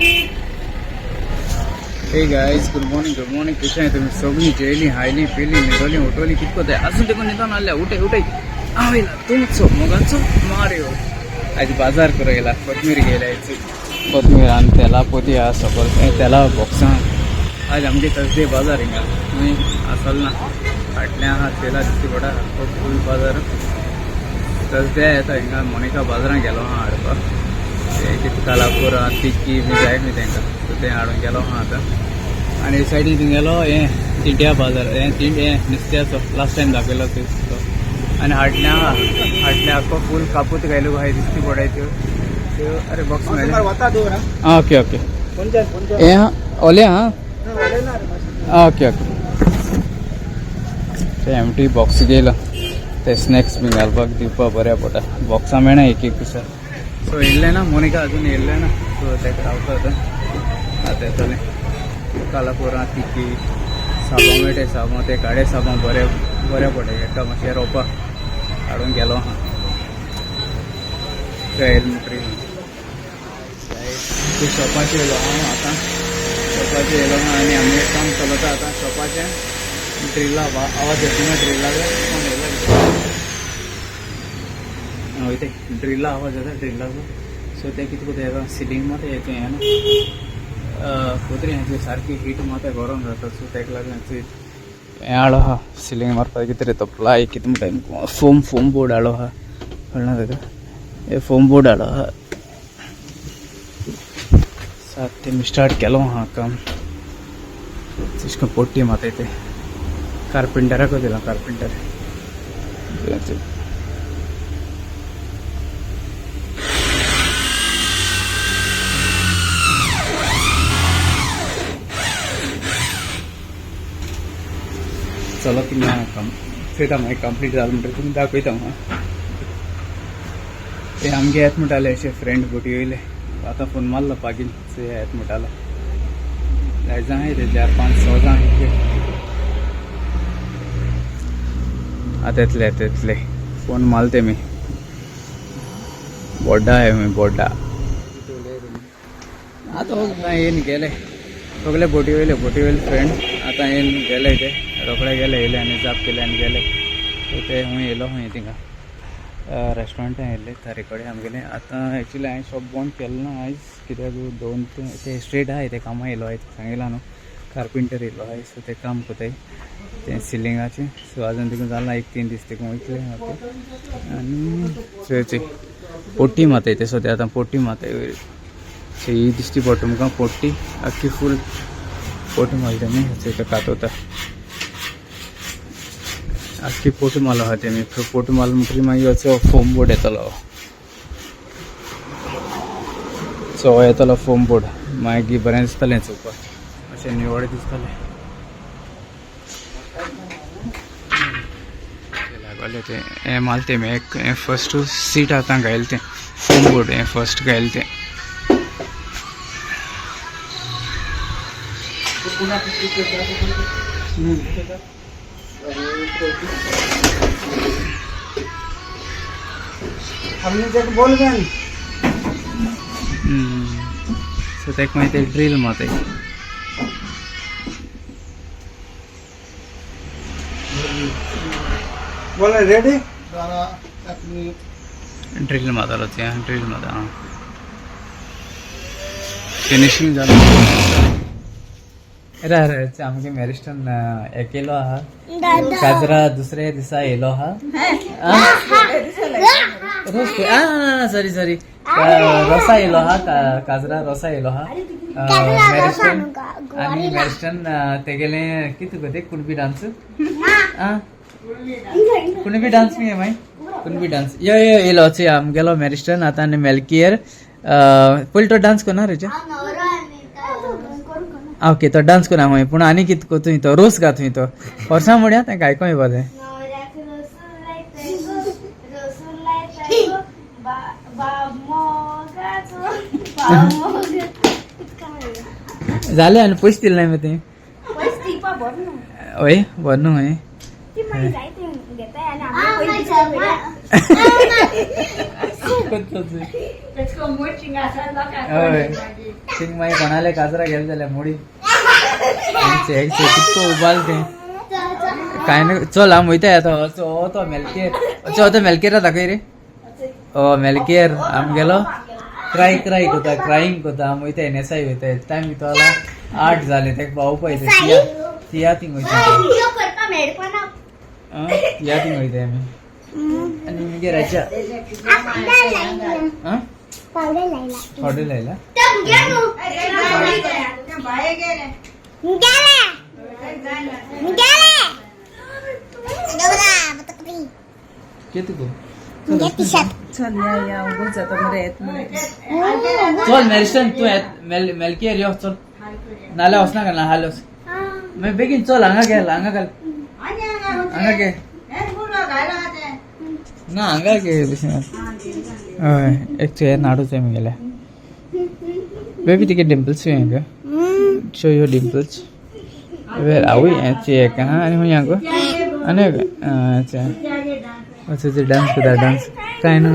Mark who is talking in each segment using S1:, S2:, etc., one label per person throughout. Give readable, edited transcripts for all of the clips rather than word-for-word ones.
S1: Hey guys, good morning, good morning. कशें आहे तुम्ही सगळीं जेयली हायली पिली न्हिदोली उठवली कित कोताय अजून देखून न्हिदोन आसल्या उठय उठय हांव येयला तुमचो मोगाचो मारियो. आयज बाजार करूं येयला, कोथमीर घेयला आयज. कोथमीर आनी तेला पोती आहा सकल, तेला बॉक्सां. आज आमगे थर्सडे बाजार हिंगा थंय आसल ना फाटल्यान आहा तेला दिसती पडटा आख्खो फूल बाजार. थर्सडे येता हिंगा मोनिका बाजारान गेलो आहा हाडपाक ते कितें कालापूर आहा तिक्की बी जाय न्ही तेंकां, सो तें हाडूंक गेलो आहा आतां. आनी सायडीन थिंग गेलो हें तिंट्या बाजार, हें तिंट हें नुस्त्याचो लास्ट टायम दाखयलो थंय तो. आनी हाडल्या आहा हाडल्या आख्खो फूल कापूत घायलो हाय दिसती पडाय त्यो त्यो. अरे बॉक्स मेळ्ळें. ओके ओके हें आहा ओलें आहा. ओके ओके ते एमटी बॉक्स घेयला ते स्नॅक्स बी घालपाक दिवपाक बऱ्या पडटा, बॉक्सां मेळना एक एक पिसा. सो येयल्लें ना मोनिका अजून येयल्लें ना, सो तेका रावता आतां. आतां येतलें. कालापुरां तिकी साबो मेळटा, साबो ते काडे साबो बरे बऱ्या पडटा एका मातशें रोवपा हाडून गेलो आहा. येयल म्हणटरी ते शॉपाचेर येयलो हांव आतां, शॉपाचेर येयलो आहा आनी आमगें काम चलता आतां शॉपाचें. ड्रिला आवाज येता ना ड्रिलाचो, कोण येयला हय ते ड्रिला आवाज येता ड्रिलाचो. सो ते कितें कोताय सिलींग मात हेचें हें न्हू कोतरी हें सारकी हीट मात गरम जाता. सो तेका लागून हें हाडो आहा सिलींग मारपाक कितें रे तो प्लाय कितें म्हणटा फोम फोम बोर्ड हाडलो आहा, कळना ताका हे फोम बोर्ड हाडलो आहा. सात ते स्टार्ट केलो आहा काम. तशें करून पोट्टी मारताय ते कार्पेंटराकूय दिलां कार्पेंटर. चलत ना काम चोयता मागीर कंप्लीट जालें म्हणटकीर तुमी दाखयता हांव. ते आमगे येत म्हणटाले अशे फ्रेंड बोटी वयले, आतां फोन मारलो पागीन चोया येत म्हणटालो. जाय जाय ते चार पांच स जाण इतले आतां येतले येतले येतले फोन मारले तेमी. बोड्डा आहे मी बोड्डा आतां येयन गेले सगळे बोटी वयले, बोटी वयले फ्रेंड आतां येयन गेले ते रोखडे गेले, येयले आनी जाप केले आनी गेले. सो ते हूंय येयलो हूंय थिंगा रेस्टॉरंटान येयल्ले तारी कडेन आमगेलें. आतां एक्चुली हांवें शॉप बंद केलें ना आयज, कित्याक दोन ते स्ट्रेट आहाय ते कामां येयलो आयज सांगिलां न्हू कार्पेंटर येयलो आहाय. सो ते काम कोताय तें सिलिंगाचें. सो आजून तिकून जालां एक तीन दीस तिकून वयतले. ओके आनी चोय पोट्टी मारताय ते सद्या आतां पोट्टी मारताय वयर. सो ही दिश्टी पडटा तुमकां पोट्टी आख्खी फूल पोटी मारता न्ही चोय कातोता आख्खी पोटी मारलो आहा तेमी. पोटी मारलो म्हणटकीर मागीर असो फोम बोर्ड येतलो, सो येतलो फोम बोर्ड मागीर बरें दिसतलें चोवपाक, अशें निवळ दिसतलें. लागोले तें हें मारलें तेमी एक हें फर्स्ट सीट आतां घायलें तें फोम बोर्ड हें फर्स्ट घायलें तें.
S2: আপনি যেটা বলবেন.
S1: सो तेका मागीर ते ड्रील मारताय.
S2: বলেন রেডি.
S1: ड्रील मारतालो ते ड्रील मारता आं फिनिशींग जालें. अरे अरे आमगे मॅरिस्टन एक येयलो आहा काजरा दुसऱ्या दिसा येयलो आहा रोस आं सॉरी सॉरी रोसा येयलो आहा काजरा रोसा येयलो आहा मॅरिस्टन. आनी मॅरिस्टन तेगेलें कितें गो तें कुणबी डान्स आं कुणबी डान्स न्ही मागीर कुणबी डान्स यो यो येयलो चोय आमगेलो मॅरिस्टन आतां. आनी मेल्कियर पयलीं तो डान्स करना रे. ओके तो डान्स करा मागीर पूण आनी कितें कोतूय तो रोस घातूय तो वर्सां म्हणया तें आयकों येवपा जाय.
S3: नवऱ्याक रोसून लायताय गो, रोसून लायताय गो, बाब मोगाचो, बाब मोग.
S1: जालें आनी पयशे दिले ना तें.
S3: पयस दिवपा बरें न्हू.
S1: हय बरें न्हू हय.
S3: ती मागीर जायते घेताय आनी आमकां पयलीं दिसता पळय.
S1: हय. थिंग मागीर कोणाले काजरा गेले जाल्यार मोडी. कितको उबाल तें काय ना. चल आमी वयता आतां. हो तो मेलकेर, हो तो मेलकेरा दाखय रे. मेलकेर आमगेलो क्राय क्राय कोता, क्रायींग कोता. आमी वयता, एनएसआय वयता. टायम कितो जाला? 8 जाले. तेका पावोवपा वयता. तिया तिया थिंग वयता.
S3: व्हिडिओ करता मेळपा.
S1: तिया थिंग वयता आमी आनी मागीर राजा.
S3: पावडर लायला.
S1: पावडर लायला. कितें गो?
S4: चल या या, उगोच जाता मरे, येत मरे.
S1: चल मेरिस्टन, तूं येत मेलकेर यो. चल, नाल्यार वचनाका. ना हाल वच मागीर बेगीन. चल हांगा घे, हांगा घाल, हांगा घे ना, हांगा घे. हय, एक चेयर नाडूच आहे मुगेल्या. बेबी, तिगे डिंपल्स हांगा. Show your dimples. Where आवय हें हा आनी खंय हांगा आनी अच्छा अच्छा, डान्स करता. डान्स काय ना.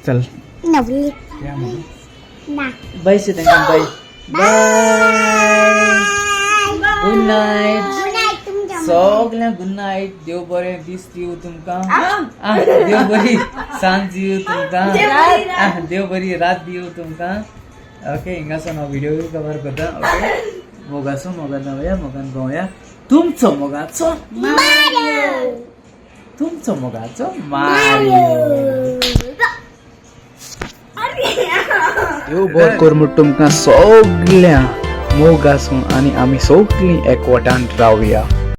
S1: चल.
S3: नवली.
S1: या मग.
S3: ना.
S1: बाय से तांकां. Bye bye, good night.
S3: Good night तुमच्या.
S1: सगळ्यांक गुड नायट. देव बरें दीस दिवं तुमकां. देव बरी सांज दिवं तुमकां. देव बरी रात दिवं तुमकां. ओके, हिंगासून हांव व्हिडिओ कवर करता. ओके, मोगासो मोगान रावया, मोगान भोंवया. तुमचो मोगाचो, तुमचो मोगाचो मारियो. देव बरो कर म्हूण तुमकां सगळ्यां. मोग आसूं आनी आमी सगळीं एकवटान रावया.